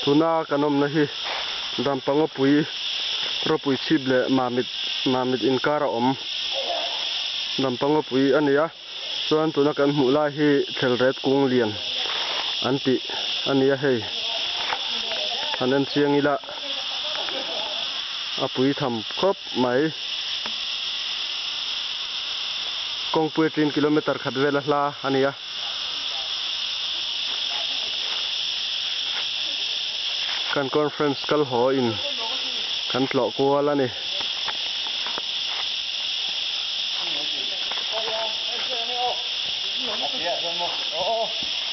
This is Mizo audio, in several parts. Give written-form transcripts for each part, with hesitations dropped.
Tuna kan awmna hi Dampa ngawpui ropui chhip leh Mamit Mamit inkar a awm Dampa ngawpui a ni a, chuan tuna kan hmuh lai hi Thelret kung lian an tih a ni a hei. Han en chiang ila a pui tham khawp mai. Kawngpui aṭin kilometer khat vel a hla a ni a. Kan conference kal haw in kan tlawh kual a ni.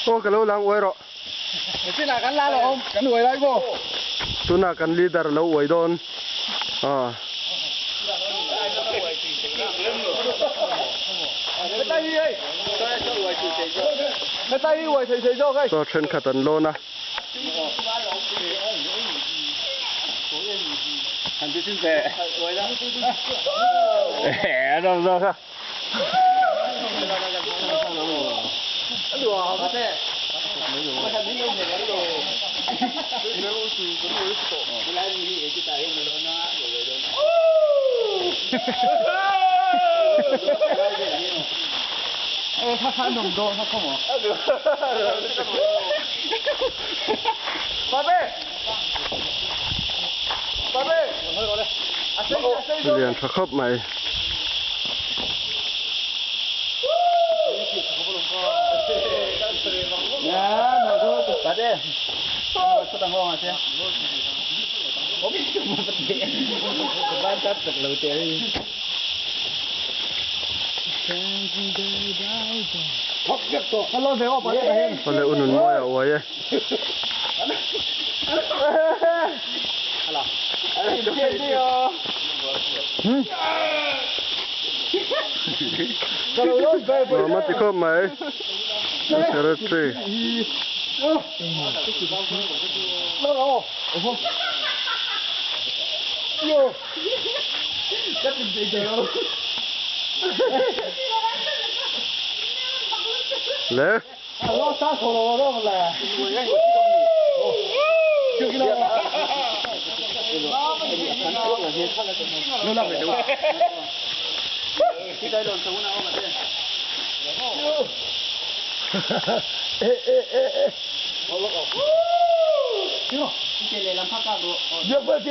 Aw ka lo lang uai rawh. Tunah kan leader lo uai dawn. Aw. Chaw thenkhat an lawn a. Lian tha khawp mai. Awle u nun mawi a uai e. Nuam a ti khawp mai secretary. Le.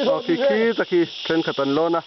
Aw khi khi ta khi thenkhat an lawn a.